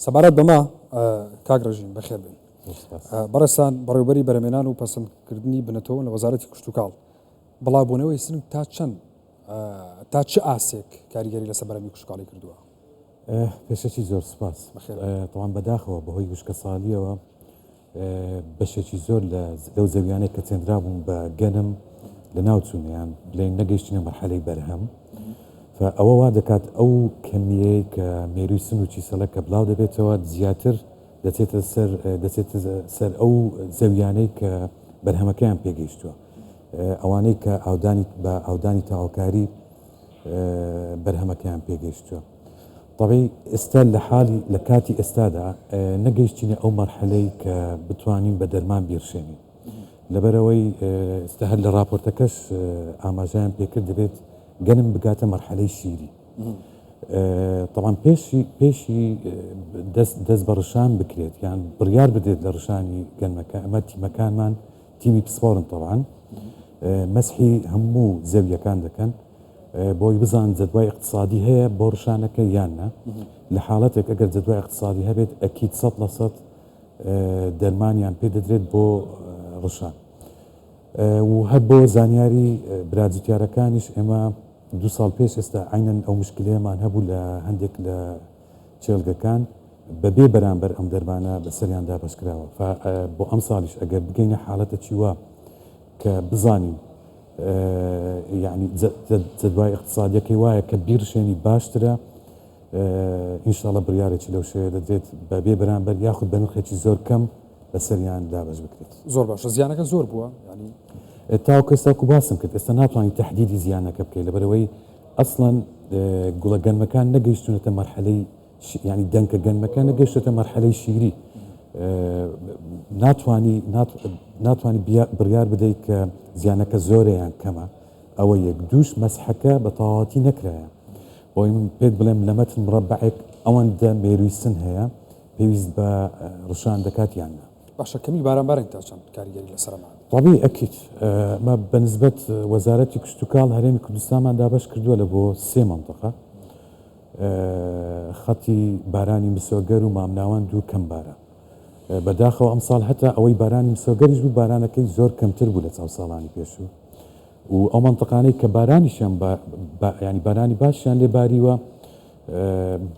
سەبارەت بەمە کاک ڕژیم بەخێر بێن. بەڕێزتان بەڕێوبەری بەرهەمێنان و پەسەندکردنی بنەتۆ لە وەزارەتی کشتوکاڵ، بڵاوبوونەوەی سنگ تا چەند تا چ ئاستێک کاریگەری لەسەر بەرهەمی کشتوکاڵی کردووە؟ پێشەکی زۆر سپاس. تەوان بەداخەوە بەهۆی وشکەساڵییەوە بەشێکی زۆر لە لەو زەویانەی کە چێندرابوون بە گەنم لەناو چوون یان بڵێین نەگەیشتینە مەرحەلەی بەرهەم. ئەوە وا دەکات ئەو کەمیەی کە مێرووی سن و چیسەڵە کە بڵاو دەبێتەوە زیاتر دەچێتە سەر دەچێتە سەر ئەو زەویانەی کە بەرهەمەکەیان پێگەیشتووە ئەوانەی کە ئاودانی بە ئاودانی تاوەکاری بەرهەمەکەیان پێگەیشتووە. تەبعی ئێستا لە حاڵی لە کاتی ئێستادا نەگەیشتینە ئەو مەرحەلەی کە بتوانین بە دەرمان بیڕشێنین. لەبەرئەوەی ئێستا هەر لە ڕاپۆرتەکەش ئاماژەیان پێکرد دەبێت گەنم بگاتە مەرحەلەی شیری. تەبعەن پێشی پێشی دەست دەست بە ڕشان بکرێت یان بڕیار بدرێت لە ڕشانی گەنمەکە ئەمە تیمەکانمان تیمی پسپۆڕن تەبعەن مەسحی هەموو زەویەکان دەکەن بۆی بزان جەدوای اقتصادی هەیە بۆ ڕشانەکە یان نا لە حاڵەتێک ئەگەر جەدوای اقتصادی هەبێت ئەکید 100% دەرمانیان پێ دەدرێت بۆ ڕشان و هەر بۆ زانیاری برا جوتیارەکانیش ئێمە دوو ساڵ پێش ئێستا عەینەن ئەو مشکلەیەمان هەبوو لە هەندێک لە کێڵگەکان بەبێ بەرامبەر ئەم دەرمانە بەسەریان دابەشکراوە بۆ ئەم ساڵیش ئەگەر بگەینە حاڵەتەکی وا کە بزانین یعنی جەدوای اقتصادیەکەی وایە کە بیڕشێنی باشترە ئینشاءاللە بڕیارێکی لەو شێوەیە دەدرێت بە بێ بەرامبەر یاخود بە نرخێکی زۆر کەم بەسەریان دابەش بکرێت. زۆر باشە زیانەکە زۆر بووە یانی؟ تاوەکو ئێستا وەکو باسم کرد ئێستا ناتوانین تەحدیدی زیانەکە بکەین لەبەرئەوەی ئەسڵەن گوڵە گەنمەکان نەگەیشتوونەتە مەرحەلەی یانی دەنکە گەنمەکە نەگەیشتۆتە مەرحەلەی شیری ناتوانی ناتوانی بڕیار بدەیت کە زیانەکە زۆرە یان کەمە ئەوە یەک دووش مەسحەکە بە تەواوەتی نەکرایە بۆی من پێت بڵێم لە مەتر مڕەبەعێک ئەوەندە مێرووی سن هەیە پێویست بە ڕشان دەکات یان نا. باشە کەمی باران بارین تا چەند کاریگەری لەسەر ئەمە هەبێت؟ تەبیعی ئەکید. ئەمە بە نسبەت وەزارەتی کشتوکاڵ هەرێمی کوردستانمان دابەش کردووە لە بۆ سێ مەنتەقە، خەتی بارانی مسۆگەر و مامناوەند و کەم باران. بەداخەوە ئەمساڵ هەتا ئەوەی بارانی مسۆگەریش بوو بارانەکەی زۆر کەمتر بوو لە چاو ساڵانی پێشوو و ئەو مەنتەقانەی کە بارانیشیان ینی بارانی باشیان لێ باریوە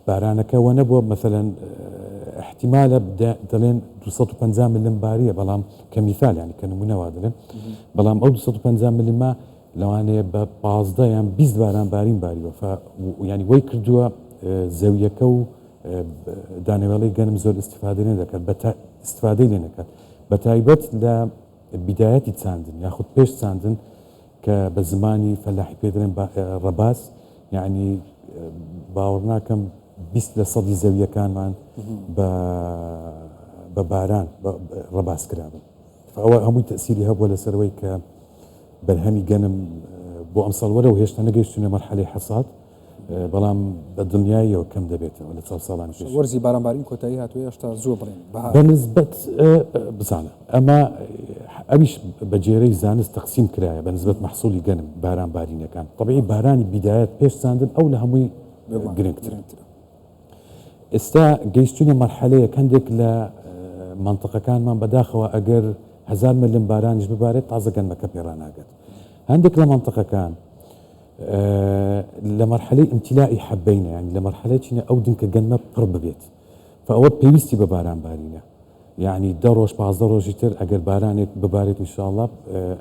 بارانەکە وە نەبووە مەسەلەن احتیمالە دەڵێن 250 ملم باریە بەڵام کە میثال ینی کە نمونە وا دەڵێن بەڵام ئەو 250 ملمە لەوانەیە بە 15 یان 20 باران بارین باریوە ینی وەی کردووە زەویەکە و دانەوێڵەی گەنم زۆر استفادەی لێ دەکات استفادەی لێ نەکات بە تایبەت لە بیدایەتی چاندن یاخود پێش چاندن کە بە زمانی فەلاحی پێ دەڵێن ڕەباز یعنی باوەڕ ناکەم 20 لە سەدی زەویەکانمان بە باران ڕەباز کرابن ئەوە هەمووی تەسیری هەبووە لەسەرەوەی کە بەرهەمی گەنم بۆ ئەمساڵ وەرەوە هێشتا نەگەیشتونە مەرحەلەی حەساد بەڵام بە دڵنیاییەوە کەم دەبێتەوە لە چاو ساڵانی پێشوو. وەرزی بارانبارین کۆتایی هاتووە هێشتا زووە بڵێین بەهار. بە نسبەت بزانە ئەمە ئەویش بە گێرەی زانست تەقسیم کرایە بە نسبەت مەحسولی گەنم باران بارینەکان تەبعی بارانی بیدایەت پێش چاندن ئەو لە هەمووی گرنگترە. ئێستا گەیشتوینە مەرحەلەیەک هەندێک لە مەنتقەکانمان بەداخەوە ئەگەر هەزار ملم بارانیش ببارێت تازە گەنمەکە پێ ڕاناگات هەندێک لە مەنتقەکان لە مەرحەلەی ئیمتیلائی حەبەینە یانی لە مەرحەلەی چینە ئەو دنکە گەنمە پڕ ببێت فئەوە پێویستی بە باران بارینە یعنی دە ڕۆژ 15 ڕۆژی تر ئەگەر بارانێک ببارێت ئینشاءاللە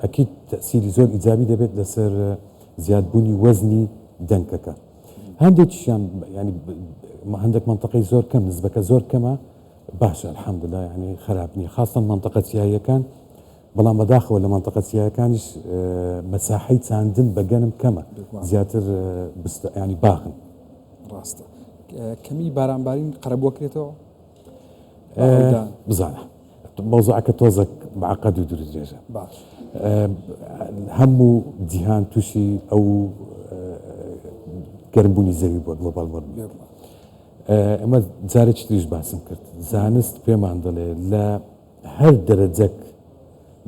ئەکید تەسیری زۆر ئیجابی دەبێت لەسەر زیادبوونی وەزنی دەنکەکە هەندێکیشیان ینی هەندێک منطقەی زۆر کەم نزبەکە زۆر کەمە باشە الحمدلله یعنی خراپ نییە خاستن منطقە چیاییەکان بەڵام بەداخەوە لە مەنتەقە چیایەکانیش مەساحەی چاندن بە گەنم کەمە زیاتر ینی باخن. ڕاستە کەمی بارانبارین قەرەبووەکرێتەوە؟ بزانە مەوزوعەکە تۆزەک معقد و دوور درێژە باش هەموو جیهان تووشی ئەو گەرمبوونی زەوی بووە global warming ئەمە جارێکی تریش باسم کرد زانست پێمان دەڵێ لە هەر دەرەجەک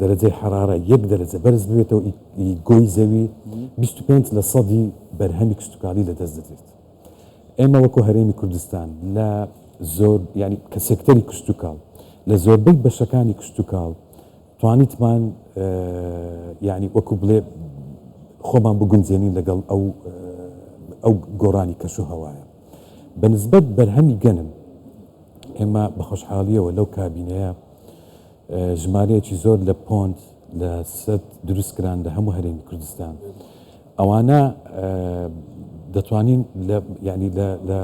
دەرەجەی حەرارە یەک دەرەجە بەرز ببێتەوە ئی گۆی زەوی 25 لە سەدی بەرهەمی کشتوکاڵی لەدەست دەدرێت. ئێمە وەکو هەرێمی کوردستان لە زۆر یانی کە سێکتەری کشتوکاڵ لە زۆربەی بەشەکانی کشتوکاڵ توانیتمان یانی وەکو بڵێ خۆمان بگونجێنین لەگەڵ ئەو ئەو گۆڕانی کەش و هەوایە بە نسبەت بەرهەمی گەنم ئێمە بە خۆشحاڵیەوە لەو کابینەیە ژمارەیەکی زۆر لە پۆند لە سەد دروست کران لە هەموو هەرێمی کوردستان ئەوانە دەتوانین لە یعنی لە لە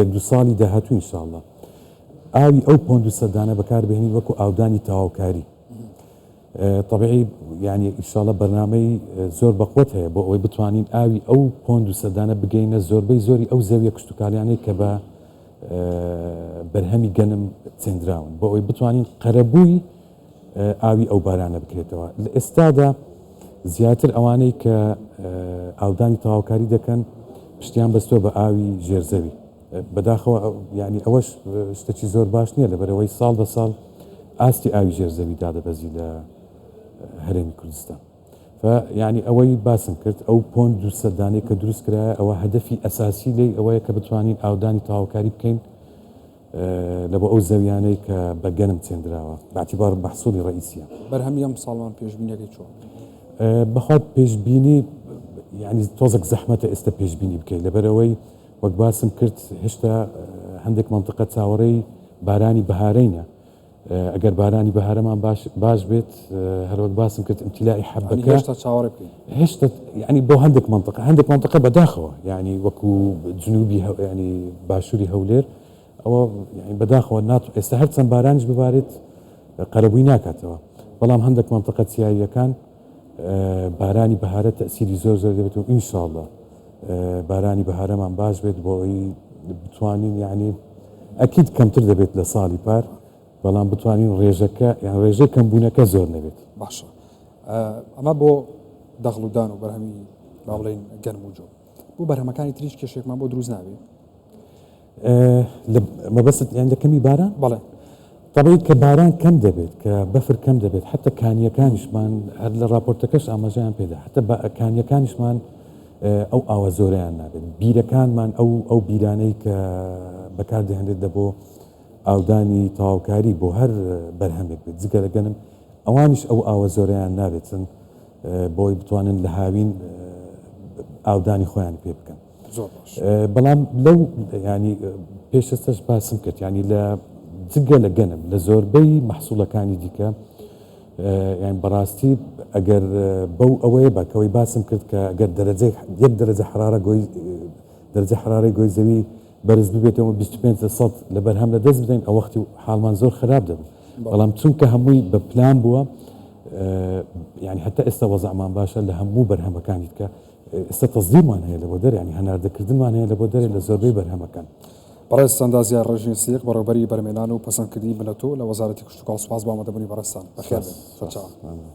یەک دوو ساڵی داهاتوو ئینشاءاللە ئاوی ئەو پۆند و سەدانە بەکاربهێنین وەکو ئاودانی تەواوکاری طبیعی یعنی ئینشاءاللە بەرنامەی زۆر بەقوت هەیە بۆ ئەوەی بتوانین ئاوی ئەو پۆند و سەدانە بگەینە زۆربەی زۆری ئەو زەویە کشتوکاڵیانەی کە بە بەرهەمی گەنم چێندراون بۆ ئەوەی بتوانین قەرەبووی ئاوی ئەو بارانە بکرێتەوە. لە ئێستادا زیاتر ئەوانەی کە ئاودانی تەواوکاری دەکەن پشتیان بەستووە بە ئاوی ژێرزەوی. بەداخەوە یانی ئەوەش شتێکی زۆر باش نییە لەبەرئەوەی ساڵ بە ساڵ ئاستی ئاوی ژێرزەوی دادەبەزی لە هەرێمی کوردستان. یانی ئەوەی باسم کرد ئەو پۆند 200 دانەی کە دروست کرایە ئەوە هەدەفی ئەساسی لێی ئەوەیە کە بتوانین ئاودانی تەواوکاری بکەین لە بۆ ئەو زەویانەی کە بە گەنم چێندراوە بە اعتبار مەحسولی ڕەئیسیە. بەرهەمی ئەم ساڵمان پێشبینیەکەی چۆن؟ بەخوا پێشبینی یانی تۆزێک زەحمەتە ئێستا پێشبینی بکەیت لەبەرئەوەی وەک باسم کرد هێشتا هەندێک مەنتقە چاوەڕێی بارانی بەهارەینە ئەگەر بارانی بەهارەمان باش باش بێت هەروەک باسم کرد ئیمتیلائی حەبەکە هێشتا چاوەڕێ بکەین هێشتا یعنی بۆ هەندێک منطقە هەندێک منطقە بەداخەوە یعنی وەکو جنوبی یعنی باشووری هەولێر ئەوە یعنی بەداخەوە نات ئێستا هەر چەند بارانیش ببارێت قەرەبووی ناکاتەوە بەڵام هەندێک منطقە چیاییەکان بارانی بەهارە تەسیری زۆر زۆر دەبێت و ئینشاءاللە بارانی بەهارەمان باش بێت بۆ ئەوەی بتوانین یعنی ئەکید کەمتر دەبێت لە ساڵی پار بەڵام بتوانین ڕێژەکە یان ڕێژەی کەمبوونەکە زۆر نەبێت. باشە ئەمە بۆ دەغڵ و دان و بەرهەمی با بڵێین گەنم و جۆ بۆ بەرهەمەکانی تریش کێشێکمان بۆ دروست نابێ؟ مەبەست یان لە کەمی باران؟ بەڵێ. طبعی کە باران کەم دەبێت کە بەفر کەم دەبێت حتا کانیەکانیشمان هەر لە راپۆرتەکەش ئاماژەیان پێدا حتا کانیەکانیشمان ئەو ئاوە زۆرەیان نابێت بیرەکانمان ئەو ئەو بیرانەی کە بەکاردەهێنرێت لە بۆ ئاودانی تەواوکاری بۆ هەر بەرهەمێک بێت جگە لە گەنم ئەوانیش ئەو ئاوە زۆرەیان نابێتن بۆی بتوانن لە هاوین ئاودانی خۆیان پێ بکەن زۆر باش بەڵام لەو ینی پێش ئێستاش باسم کرد ینی لە جگە لە گەنم لە زۆربەی مەحسوڵەکانی دیکە یان بەڕاستی ئەگەر بەو ئەوەیە بە کەەوەی باسم کرد کە ئەگەر دەرەجەی یەک دەرەجە حرارە گۆی دەرەجە حرارەی گۆی زەوی بەرز ببێتەوە 25 لە سەد لە بەرهەم لە دەست بدەین ئەو وەختی حاڵمان زۆر خراپ دەبوو بەڵام چونکە هەمووی بە پلان بووە یعنی هەتا ئێستا وەزعمان باشە لە هەموو بەرهەمەکانی دیکە ئێستا تەسدیرمان هەیە لە بۆ دەرێ یعنی هەناردەکردنمان هەیە لە بۆ دەرێ لە زۆربەی بەرهەمەکان. بەڕێز ئەندازیار ڕێژین سیق بەڕێوبەری بەرهەمهێنان و پەسەندکردنی بنەتۆ لە وەزارەتی کشتوکاڵ سوپاس بۆ ئامادەبوونی بەڕێزتان. بەخێربێن. سەرچاوان.